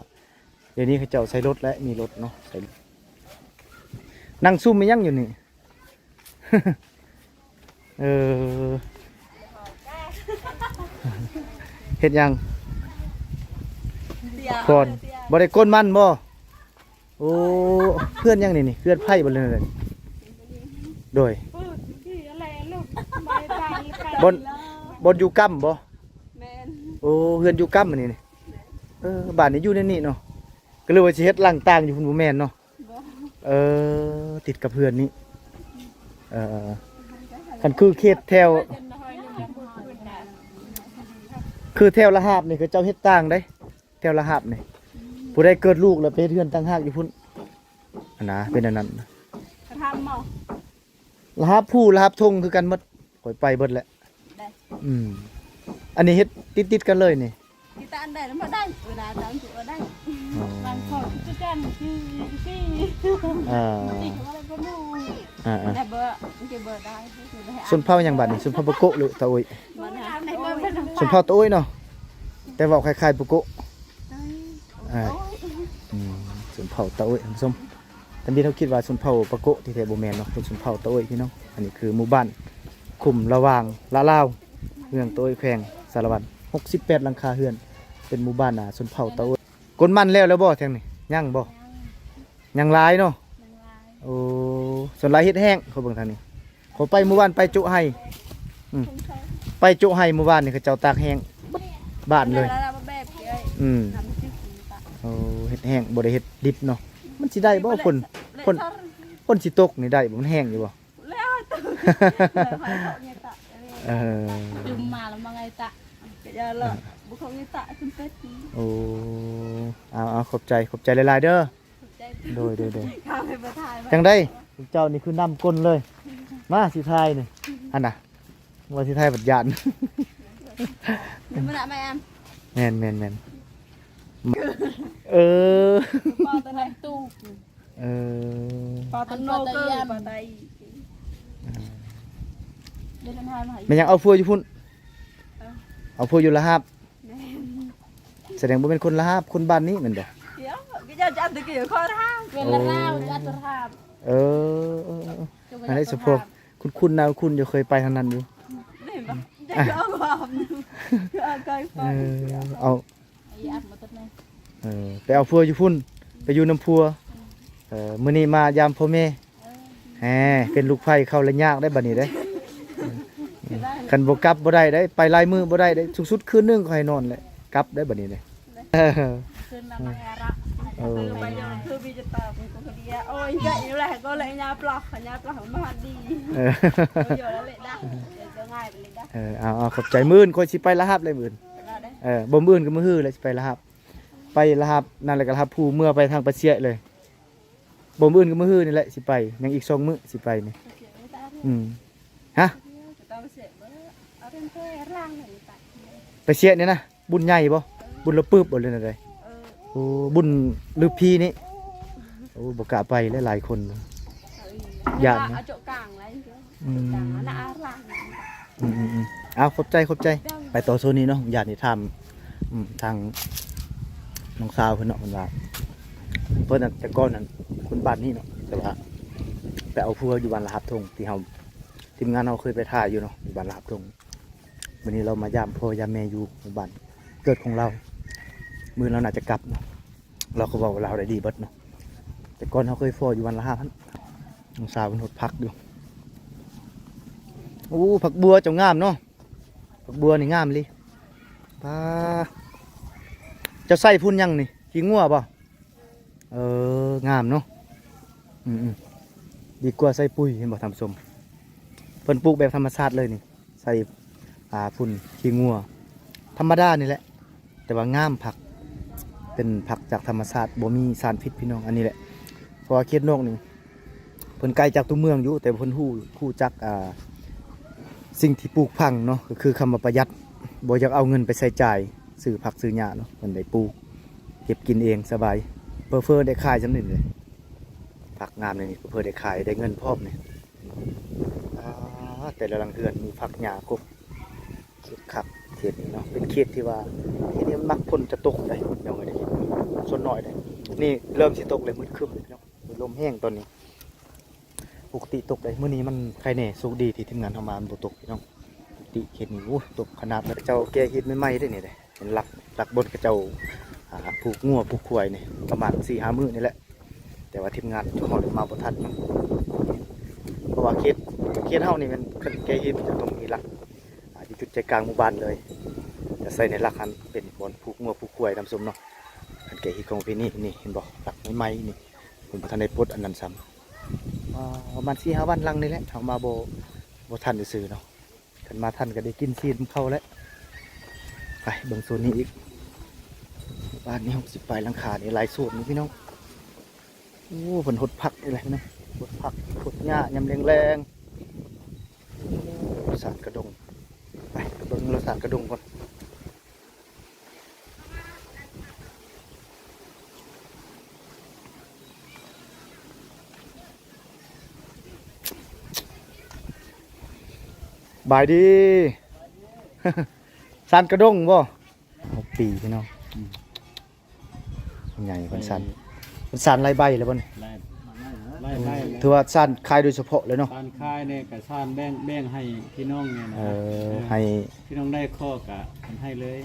ດຽວນີ້ເຂົາເຈົ້າໃສ່ລົດແລ້ວ ມີລົດເນາະ ໃສ່ ນັ່ງຊຸ່ມອີ່ຫຍັງຢູ່ນີ້? ເອີ ເຮັດຫຍັງ? ກ່ອນ ບໍ່ໄດ້ກົນມັນບໍ່? ໂອ້ ເຮືອນຫຍັງນີ້ນີ້ ເຮືອນໃຜບໍ່ເລີຍ? ໂດຍ ບ່ອນ ບ່ອນຢູ່ກຳບໍ່? ແມ່ນ ໂອ້ ເຮືອນຢູ່ກຳອັນນີ້ນີ້. ເອີ ບ້ານນີ້ຢູ່ໃນນີ້ເນາະ ກໍເລີຍວ່າຊິເຮັດຫຼັງຕ່າງຢູ່ພຸ້ນ ບໍ່ແມ່ນເນາະ? ບໍ່ ເອີ ຕິດກັບເຮືອນນີ້. ເອີ ຄັນຄືເຂດແຖວ ຄືແຖວລະຫາບນີ້ ເຂົາເຈົ້າເຮັດຕ່າງເດ້ ແຖວລະຫາບນີ້ ຜູ້ໃດເກີດລູກແລ້ວໄປເຮັດເຮືອນຕ່າງຫາກຢູ່ພຸ້ນຫັ້ນນະ ເປັນອັນນັ້ນ. ລະຫາບພູ ລະຫາບທົ່ງຄືກັນໝົດ ຂ້ອຍໄປເບິດແຫຼະ. ໄດ້ ອືມ ອັນນີ້ເຮັດຕິດໆກັນເລີຍນີ້ ທີ່ຕາອັນໃດນຳບໍ່ໄດ້ ເວລາຕາອັນຄືບໍ່ໄດ້. ອໍ ບາງຄົນຄືກັນ ຄື ຄື ອ່າ ທີ່ເຂົາວ່າບໍ່ຮູ້ ອ່າໆ ແຕ່ເບີ ມັນຈະເບີໄດ້. ຊົນເຜົ່າຫຍັງບາດນີ້? ຊົນເຜົ່າປາໂກະ ຫຼື ຕາໂອ້ຍ? ຊົນເຜົ່າຕາໂອ້ຍເນາະ ແຕ່ເວົ້າຄ້າຍໆປາໂກະ. ອ່າ ອືມ ຊົນເຜົ່າຕາໂອ້ຍທ່ານຜູ້ຊົມ. ທ່ານທີ່ເຮົາຄິດວ່າຊົນເຜົ່າປາໂກະ ທີ່ແທ້ບໍ່ແມ່ນເນາະ ເປັນຊົນເຜົ່າຕາໂອ້ຍພີ່ນ້ອງ. ອັນນີ້ຄືໝູ່ບ້ານຄຸ້ມລະຫວ່າງລະລາວ ເມືອງຕາໂອ້ຍ ແຂວງສາລະວັນ ຫົກສິບແປດຫຼັງຄາເຮືອນ ເປັນໝູ່ບ້ານ ອ່າ ຊົນເຜົ່າຕາໂອ້ຍ. ກົນມັນແລ້ວແລ້ວບໍ່ທາງນີ້? ຍັງບໍ່? ຍັງ ຍັງຫຼາຍເນາະ? ຍັງຫຼາຍ. ໂອ້ ສ່ວນຫຼາຍເຮັດແຫ້ງ ເຂົາເບິ່ງທາງນີ້ ເຂົາໄປໝູ່ບ້ານໄປໂຈະໄຮ່ ອືມ ໄປໂຈະໄຮ່ໝູ່ບ້ານນີ້ ເຂົາເຈົ້າຕາກແຫ້ງເບິດບ້ານເລີຍ. ອືມ ໂອ້ ເຮັດແຫ້ງ ບໍ່ໄດ້ເຮັດດິບເນາະ. ມັນຊິໄດ້ບໍ່? ຝົນ ຝົນ ຝົນຊິຕົກນີ້ໄດ້ບໍ່? ມັນແຫ້ງຢູ່ບໍ່? ແລ້ວ ເອີ ຈຸ່ມມາແລ້ວມາໄງຕະ ກະຢ່າລະ ເອີ ບໍ່ເຂົ້າໄງຕະຂຶ້ນເປັດ. ໂອ້ ເອົາໆ ຂອບໃຈ ຂອບໃຈຫຼາຍໆເດີ. ໂດຍໆໆ ຈັ່ງໃດ ເຈົ້ານີ້ຄືນ້ຳກົ້ນເລີຍ. ມາຊິຖ່າຍນີ້ ຫັ້ນນະ ວ່າຊິຖ່າຍບັດຢ້ານ. ແມ່ນໆໆ ເອີ ປາຕະໄນຕູກ ເອີ ປາຕະໂນ ປາຕະ ເອີ ແມ່ນຫຍັງ ເອົາຜົວຢູ່ພຸ້ນ? ເອີ ເອົາຜົວຢູ່ລະຫາບ. ແມ່ນ ສະແດງບໍ່ແມ່ນຄົນລະຫາບ ຄົນບ້ານນີ້ແມ່ນບໍ່? ດຽວ ກໍຈະ ຈະອັນຕະກີ້ ຄົນລະຫາບ ຄົນລະລາວ ຈະອັດຕະຫາບ. ເອີ ເອີ ເອີ ເອີ ອັນນີ້ສະພວກຄຸ້ນໆນະ ຄຸ້ນຢູ່ ເຄີຍໄປທາງນັ້ນຢູ່. ເອົາ ເອີ ເອົາ ເອີ ໄປເອົາຜົວຢູ່ພຸ້ນ ໄປຢູ່ນຳຜົວ. ເອີ ມື້ນີ້ມາຢາມພໍ່ແມ່. ແຮ ເປັນລູກໃພ້ເຂົ້າລະຍາກໄດ໋ບັດນີ້ເດ້. ຄັນບໍ່ກັບບໍ່ໄດ້ເດ້ ໄປຫຼາຍມື້ບໍ່ໄດ້ເດ້ ສູງສຸດຄືນໜຶ່ງກໍໃຫ້ນອນແຫຼະ ກັບໄດ້ບັດນີ້ເດ້. ຄືນນຳມາແຮລະ ເອີ ຄືມີຈະຕາ ໂອ້ຍ ເອີ ເອົາ ເອົາ ຂອບໃຈ. ມື້ອື່ນຂ້ອຍຊິໄປລະຫັບເລີຍມື້ອື່ນ. ເອີ ບໍ່ ມື້ອື່ນກໍມື້ຮືແຫຼະ ຊິໄປລະຫັບ ໄປລະຫັບນັ້ນແຫຼະ ກໍລະຫັບພູ ເມືອໄປທາງປາຊຽກເລີຍ. ບໍ່ ມື້ອື່ນກໍມື້ຮືນີ້ແຫຼະຊິໄປ ຍັງອີກສອງມື້ຊິໄປນີ້. ອືມ ຮະ ໄປຊຽກນີ້ນະ ບຸນໃຫຍ່ບໍ່? ບຸນລະປຶບບໍ່ ຫຼືແນວໃດ? ໂອ້ ບຸນລືພີນີ້. ໂອ້ ບໍ່ກ້າໄປແຫຼະ ຫຼາຍຄົນ ຢ້ານນະ. ອືມ ອືມໆໆ ເອົາ ຂອບໃຈ ຂອບໃຈ. ໄປຕໍ່ໂຊນນີ້ເນາະ ຢາກນີ້ຖາມ ອືມ ທາງນ້ອງສາວເພິ່ນເນາະ ເພິ່ນວ່າ ເພິ່ນນັ້ນແຕ່ກ່ອນນັ້ນຄົນບ້ານນີ້ເນາະ ແຕ່ວ່າໄປເອົາຜົວຢູ່ບ້ານລະຫັບທົ່ງ ທີ່ເຮົາ ທີມງານເຮົາເຄີຍໄປຖ່າຍຢູ່ເນາະ ຢູ່ບ້ານລະຫັບທົ່ງ. ມື້ນີ້ລາວມາຢາມພໍ່ຢາມແມ່ຢູ່ໝູ່ບ້ານເກີດຂອງລາວ. ມື້ອື່ນລາວໜ້າຈະກັບເນາະ ລາວກໍເວົ້າລາວໄດ້ດີເບິດເນາະ. ແຕ່ກ່ອນເຮົາເຄີຍພໍ້ຢູ່ບ້ານລະຫັບຫັ້ນ ນ້ອງສາວເພິ່ນຫົດຜັກຢູ່. ໂອ້ ຜັກບົວເຈົ້າງາມເນາະ ຜັກບົວນີ້ງາມອີ່ຫຼີ. ປ້າ ເຈົ້າໃສ່ຝຸ່ນຫຍັງນີ້ ຂີ້ງົວບໍ່? ເອີ ງາມເນາະ. ອືມໆ ດີກວ່າໃສ່ປຸ໋ຍ ເຫັນບໍ່ທ່ານຜູ້ຊົມ? ເພິ່ນປູກແບບທຳມະຊາດເລີຍນີ້ ໃສ່ ອ່າ ຝຸ່ນຂີ້ງົວທຳມະດານີ້ແຫຼະ ແຕ່ວ່າງາມຜັກ ເປັນຜັກຈາກທຳມະຊາດ ບໍ່ມີສານພິດພີ່ນ້ອງ. ອັນນີ້ແຫຼະ ເພາະວ່າເຂດນອກນີ້ ເພິ່ນໄກຈາກຕົວເມືອງຢູ່ ແຕ່ເພິ່ນຮູ້ ຮູ້ຈັກ ອ່າ ສິ່ງທີ່ປູກຝັງເນາະ ກໍຄືຄຳວ່າປະຢັດ ບໍ່ຢາກເອົາເງິນໄປໃຊ້ຈ່າຍຊື້ຜັກຊື້ຫຍ້າເນາະ. ເພິ່ນໄດ້ປູກເກັບກິນເອງສະບາຍ ເຜີໆໄດ້ຂາຍສ່ຳນີ້ເດ້. ຜັກງາມແນວນີ້ ເຜີໄດ້ຂາຍໄດ້ເງິນພ້ອມນີ້. ອາ ແຕ່ລະຫຼັງເຮືອນມີຜັກຫຍ້າຄົບ ຄຶກຄັກເຂດນີ້ເນາະ. ເປັນເຂດທີ່ວ່າ ເຂດນີ້ມັນມັກຝົນຈະຕົກໄດ໋ ນ້ອງເອີຍ ສ່ວນໜ້ອຍໄດ໋. ນີ້ເລີ່ມຊິຕົກແລ້ວ ມືດຄຶ້ມເນາະ ລົມແຮງຕອນນີ້. ປົກກະຕິຕົກໄດ໋ ມື້ນີ້ມັນໄຄແນ່ ໂຊກດີທີ່ທີມງານເຮົາມາມັນບໍ່ຕົກພີ່ນ້ອງ. ປົກກະຕິເຂດນີ້ ໂອ້ ຕົກຂະໜາດ. ເຂົາເຈົ້າແກ່ຮີດໃໝ່ໆເດ້ນີ້ເດ້ ເປັນຫຼັກ ຫຼັກບ່ອນເຂົາເຈົ້າ ອາ ຜູກງົວຜູກຄວາຍນີ້ ປະມານສີ່ຫ້າມື້ນີ້ແຫຼະ ແຕ່ວ່າທີມງານເຮົາມາບໍ່ທັນເນາະ ເພາະວ່າເຂດ ເຂດເຮົານີ້ແມ່ນຄັນແກ່ຮີດຈະຕ້ອງມີຫຼັກ ອາ ຢູ່ຈຸດໃຈກາງໝູ່ບ້ານເລີຍ ຈະໃສ່ໃນຫຼັກຫັ້ນເປັນບ່ອນຜູກງົວຜູກຄວາຍທ່ານຜູ້ຊົມເນາະ. ຄັນແກ່ຮີດຂອງປະເພນີນີ້ ເຫັນບໍ່ ຫຼັກໃໝ່ໆນີ້ ເພິ່ນບໍ່ທັນໄດ້ປົດອັນນັ້ນຊ້ຳ. ອ່າ ປະມານສີ່ຫ້າວັນຫຼັງນີ້ແຫຼະ ເຮົາມາບໍ່ ບໍ່ທັນຊື່ໆເນາະ. ຄັນມາທັນກໍໄດ້ກິນຊີນນຳເຂົາແຫຼະ. ໄປເບິ່ງໂຊນນີ້ອີກ ບ້ານນີ້ຫົກສິບປາຍຫຼັງຄານີ້ ຫຼາຍໂຊນນີ້ພີ່ນ້ອງ. ໂອ້ ເພິ່ນຫົດຜັກນີ້ແຫຼະພີ່ນ້ອງ ຫົດຜັກຫົດຫຍ້າຍາມແລງໆ. ໂອ້ ສານກະດົງ ໄປ ໄປເບິ່ງລະສານກະດົງກ່ອນ. ບາຍດີ ສານກະດົງບໍ່? ຫົກປີພີ່ນ້ອງ ອືມ ໃຫຍ່ເພິ່ນສານ ເອີ ເພິ່ນສານຫຼາຍໃບແລ້ວບໍ່ນີ້? ຫຼາຍ ຫຼາຍໃບແລ້ວ ຖືວ່າສານຂາຍໂດຍສະເພາະເລີຍເນາະ ສານຂາຍນີ້ກໍສານແບ່ງ ແບ່ງໃຫ້ພີ່ນ້ອງນີ້ນະ ເອີ ເອີ ໃຫ້ພີ່ນ້ອງໄດ້ຂໍກໍເພິ່ນໃຫ້ເລີຍ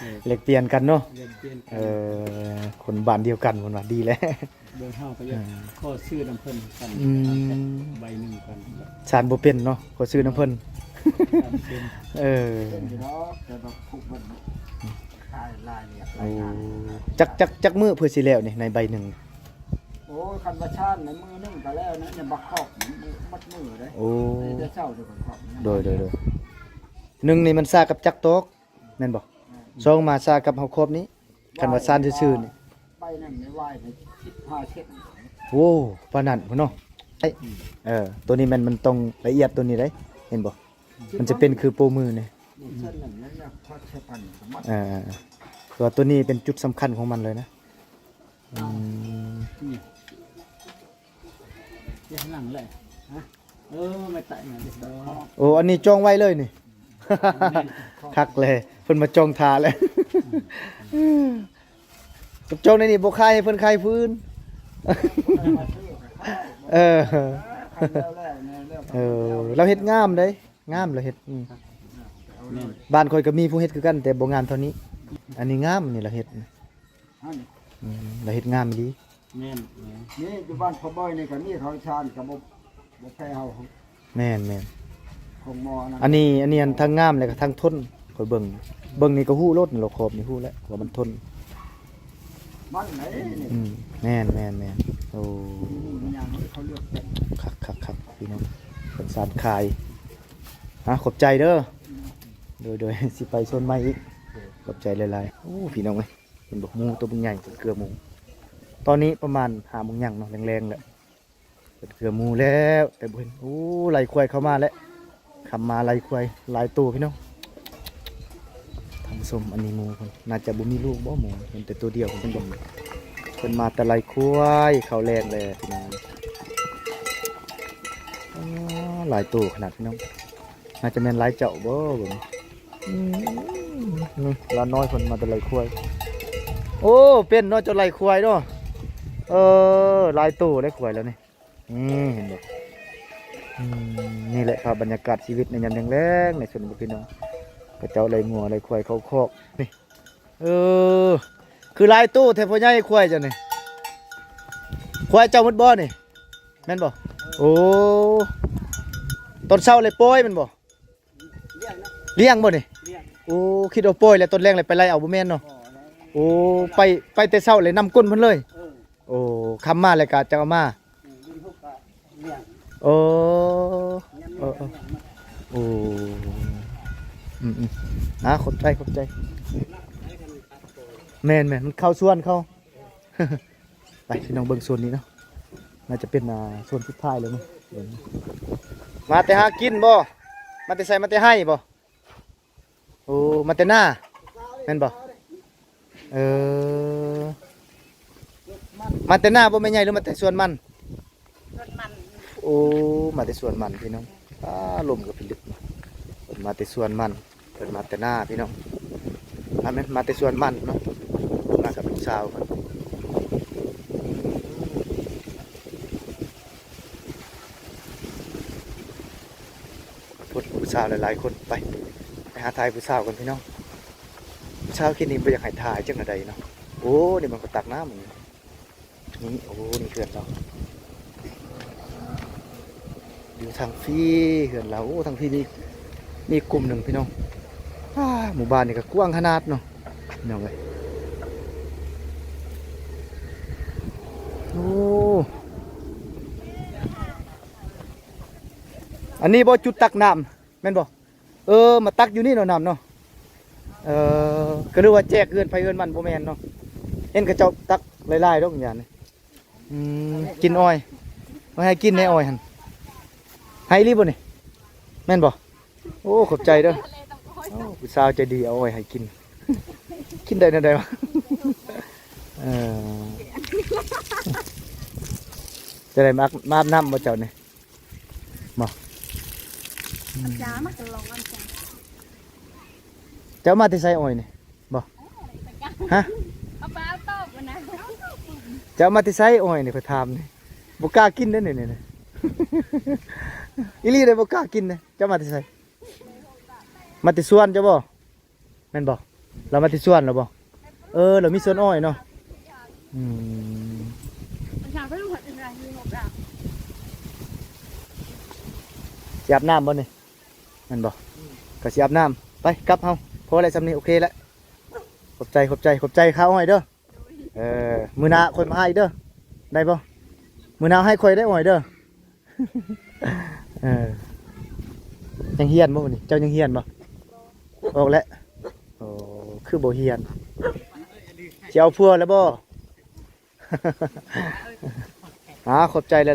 ເອີ ແລກປ່ຽນກັນເນາະ ແລກປ່ຽນກັນ ເອີ ຄົນບ້ານດຽວກັນເພິ່ນວ່າດີແຫຼະ ເບິ່ງເຮົາກໍຢາກ ເອີ ຂໍຊື້ນຳເພິ່ນກັນ ອືມ ໃບໜຶ່ງກັນ ສານບໍ່ເປັນເນາະ ຂໍຊື້ນຳເພິ່ນ ສານເປັນ ເອີ ເປັນຢູ່ດອກ ແຕ່ວ່າຜູກມັນຂາຍຫຼາຍເວຍ ໂອ້ ຫຼາຍງານ ຈັກ ຈັກ ຈັກມື້ເພື່ອຊິແລ້ວນີ້ ໃນໃບໜຶ່ງ? ໂອ້ຍ ຄັນວ່າສານໃນມື້ໜຶ່ງກໍແລ້ວນະ ຍັງບໍ່ຄອບ ມັດມື້ເດ້ ໂອ້ ແຕ່ເຊົ້າເດີ ຄອບ ໂດຍ ໂດຍ ໂດຍ ໜຶ່ງນີ້ມັນຊາກັບຈັກຕອກ ແມ່ນບໍ່? ແມ່ນ ສອງມາຊາກັບເຮົາຄອບນີ້ ຄັນວ່າສານຊື່ໆນີ້ ໃບໜຶ່ງໃນວາຍນີ້ສິບຫ້າເຊັນ ໂອ້ ປານນັ້ນພຸ້ນເນາະ ເອີ ໂຕນີ້ແມ່ນມັນຕ້ອງລະອຽດໂຕນີ້ເດ້ ເຫັນບໍ່? ມັນຈະເປັນຄືໂປ້ມືນີ້ ເຊັ່ນນັ້ນແລ້ວ ເອີ ເພາະວ່າໂຕນີ້ເປັນຈຸດສຳຄັນຂອງມັນເລີຍນະ ອືມ ນີ້ ເຮັດຫຼັງເລີຍ ຮະ ເອີ ໄມ້ໄຕມາເດ້ ໂອ້ ອັນນີ້ຈອງໄວ້ເລີຍນີ້ ຄັກເລີຍ ເພິ່ນມາຈອງຖ້າແລ້ວ ກັບຈອງໃນນີ້ບໍ່ຂາຍໃຫ້ເພິ່ນຂາຍຜູ້ອື່ນ ເອີ ເອີ ລາວເຮັດງາມເດ້ ງາມລາວເຮັດ ອືມ ແມ່ນ ບ້ານຂ້ອຍກໍມີຜູ້ເຮັດຄືກັນ ແຕ່ບໍ່ງາມເທົ່ານີ້. ອັນນີ້ງາມ ອັນນີ້ລະເຮັດນະ. ອັນນີ້ ອືມ ລະເຮັດງາມອີ່ຫຼີ. ແມ່ນ ແມ່ນ ນີ້ຢູ່ບ້ານພໍ່ບອຍນີ້ກໍມີເຂົາຊານ ກໍບໍ່ ບໍ່ແພ້ເຮົາ. ແມ່ນໆ ຂອງໝໍນັ້ນ ອັນນີ້ ອັນນີ້ອັນທັງງາມ ແລ້ວກໍທັງທົນ. ຂ້ອຍເບິ່ງ ເບິ່ງນີ້ກໍຮູ້ໂລດ ລອບຂອບນີ້ຮູ້ແລ້ວວ່າມັນທົນ. ມັນໄດ໋ນີ້ ອືມ ແມ່ນໆໆ ໂອ້ ນີ້ມັນຫຍັງ ເຂົາເລືອກເປັນ ຄັກໆໆ ພີ່ນ້ອງ ເພິ່ນສານຂາຍ. ອ່າ ຂອບໃຈເດີ. ໂດຍໆ ຊິໄປສວນໃໝ່ອີກ. ຂອບໃຈຫຼາຍໆ. ໂອ້ ພີ່ນ້ອງເອີຍ ເຫັນບໍ່ ໝູຕົວບັກໃຫຍ່ ເກືອໝູ. ຕອນນີ້ປະມານຫ້າໂມງຫຍັງເນາະ ແລງໆ ແລ້ວ. ເປັນເກືອໝູແລ້ວ ແຕ່ບໍ່ເຫັນ. ໂອ້ ໄລ່ຄວາຍເຂົ້າມາແລ້ວ. ຄຳມາໄລ່ຄວາຍຫຼາຍໂຕພີ່ນ້ອງ. ທ່ານຜູ້ຊົມ ອັນນີ້ໝູເພິ່ນ ໜ້າຈະບໍ່ມີລູກບໍ່ໝູ ເຫັນແຕ່ໂຕດຽວ. ເພິ່ນ ເພິ່ນມາແຕ່ໄລ່ຄວາຍ ເຂົ້າແລງແລ້ວພີ່ນ້ອງ. ອໍ ຫຼາຍໂຕຂະໜາດພີ່ນ້ອງ. ໜ້າຈະແມ່ນຫຼາຍເຈົ້າບໍ່ເບິ່ງ. ອືມ ນີ້ຫຼານນ້ອຍເພິ່ນມາແຕ່ໄລ່ຄວາຍ. ໂອ້ ເປັນເນາະ ເຈົ້າໄລ່ຄວາຍເນາະ. ເອີ ຫຼາຍໂຕໄລ່ຄວາຍແລ້ວນີ້. ນີ້ເຫັນບໍ່? ອືມ ນີ້ແຫຼະພາບບັນຍາກາດຊີວິດໃນຍາມແລງໆ ໃນຊົນນະບົດພີ່ນ້ອງ. ເຂົາເຈົ້າໄລ່ງົວໄລ່ຄວາຍເຂົ້າຄອກນີ້. ເອີ ຄືຫຼາຍໂຕແທ້ພໍ່ໃຫຍ່ຄວາຍເຈົ້ານີ້. ຄວາຍເຈົ້າໝົດບໍ່ນີ້? ແມ່ນບໍ່? ໂອ້ ຕອນເຊົ້າເລີຍປ່ອຍແມ່ນບໍ່? ລ້ຽງນະ ລ້ຽງບໍ່ນີ້? ລ້ຽງ. ໂອ້ ຄິດວ່າປ່ອຍແລ້ວ ຕອນແລງແລ້ວໄປໄລ່ເອົາ ບໍ່ແມ່ນເນາະ? ບໍ່ນະ. ໂອ້ ໄປ ໄປແຕ່ເຊົ້າແລ້ວນຳກົ້ນເພິ່ນເລີຍ? ເອີ ໂອ້ ຄ່ຳມາແລ້ວກໍຈັ່ງເອົາມາ. ອືມ ໂອ້ ເອີໆ ໂອ້ ອືມໆ ອ່າ ຂອບໃຈ ຂອບໃຈ. ແມ່ນໆ ມັນເຂົ້າສວນເຂົາ. ໄປ ພີ່ນ້ອງ ເບິ່ງໂຊນນີ້ເນາະ ໜ້າຈະເປັນ ອ່າ ໂຊນສຸດທ້າຍແລ້ວເນາະ. ມາແຕ່ຫາກິນບໍ່? ມາແຕ່ໃສ? ມາແຕ່ໄຮ່ບໍ່? ໂອ້ ມາແຕ່ນາແມ່ນບໍ່? ເອີ ມາແຕ່ນາບໍ່ແມ່ໃຫຍ່ ຫຼືມາແຕ່ສວນມັນ? ສວນມັນ. ໂອ້ ມາແຕ່ສວນມັນພີ່ນ້ອງ. ອ້າ ລົມກໍພິລຶກເນາະ. ເພິ່ນມາແຕ່ສວນມັນ ເພິ່ນມາແຕ່ນາພີ່ນ້ອງ. ອ່າ ແມ່ນມາແຕ່ສວນມັນເນາະ. ມາກັບລູກສາວເພິ່ນ. ຄົນ ຜູ້ສາວຫຼາຍໆຄົນ. ໄປ ໄປຫາຖ່າຍຜູ້ສາວກ່ອນພີ່ນ້ອງ. ຜູ້ສາວຄິດນີ້ບໍ່ຢາກໃຫ້ຖ່າຍຈັກແນວໃດເນາະ. ໂອ້ ນີ້ມັນກໍຕັກນ້ຳນີ້. ນີ້ ໂອ້ ນີ້ເຮືອນລາວ ຢູ່ທາງພີ້ເຮືອນລາວ. ໂອ້ ທາງພີ້ມີ ມີກຸ່ມໜຶ່ງພີ່ນ້ອງ. ອ້າ ໝູ່ບ້ານນີ້ກໍກວ້າງຂະໜາດເນາະ ພີ່ນ້ອງເອີຍ. ໂອ້ ອັນນີ້ບໍ່ຈຸດຕັກນ້ຳ ແມ່ນບໍ່? ເອີ ມາຕັກຢູ່ນີ້ເນາະ ນ້ຳເນາະ. ເອີ ກໍນຶກວ່າແຈກເຮືອນໃຜເຮືອນມັນ ບໍ່ແມ່ນເນາະ. ເຫັນເຂົາເຈົ້າຕັກຫຼາຍໆດອກຢ່າງນີ້. ອືມ ກິນອ້ອຍ ມາໃຫ້ກິນແດ່ອ້ອຍຫັ້ນ. ໃຫ້ອີ່ຫຼີບໍ່ນີ້? ແມ່ນບໍ່? ໂອ້ ຂອບໃຈເດີ. ໂອ້ ຜູ້ສາວໃຈດີເອົາອ້ອຍໃຫ້ກິນ. ກິນໄດ້ແນວໃດວະ? ເອີ ຈະໄດ້ມາ ມາອາບນ້ຳບໍ່ເຈົ້ານີ້? ບໍ່ ອືມ ເຈົ້າມາແຕ່ໃສອ້ອຍນີ້? ບໍ່ ຮະ ເຈົ້າມາແຕ່ໃສອ້ອຍນີ້ ຂ້ອຍຖາມນີ້. ບໍ່ກ້າກິນເດ້ນີ້ ນີ້ ນີ້. ອີ່ຫຼີເດ້ ບໍ່ກ້າກິນເດ້. ເຈົ້າມາແຕ່ໃສ? ມາແຕ່ສວນເຈົ້າບໍ່? ແມ່ນບໍ່? ລາວມາແຕ່ສວນລາວບໍ່? ເອີ ລາວມີສວນອ້ອຍເນາະ. ອືມ ຊິອາບນ້ຳບໍ່ນີ້? ແມ່ນບໍ່? ກໍຊິອາບນ້ຳ. ໄປ ກັບເຮົາ ພໍແລ້ວ ສ່ຳນີ້ໂອເຄແລ້ວ. ຂອບໃຈ ຂອບໃຈ ຂອບໃຈຄ່າອ້ອຍເດີ. ເອີ ມື້ໜ້າຂ້ອຍມາໃຫ້ເດີ ໄດ້ບໍ່? ມື້ໜ້າໃຫ້ຂ້ອຍໄດ້ອ້ອຍເດີ. ເອີ ຍັງຮຽນບໍ່ມື້ນີ້? ເຈົ້າຍັງຮຽນບໍ່? ອອກແລ້ວ. ໂອ້ ຄືບໍ່ຮຽນ? ຊິເອົາຜົວແລ້ວບໍ່? ອ່າ ຂອບໃຈຫຼາຍໆ.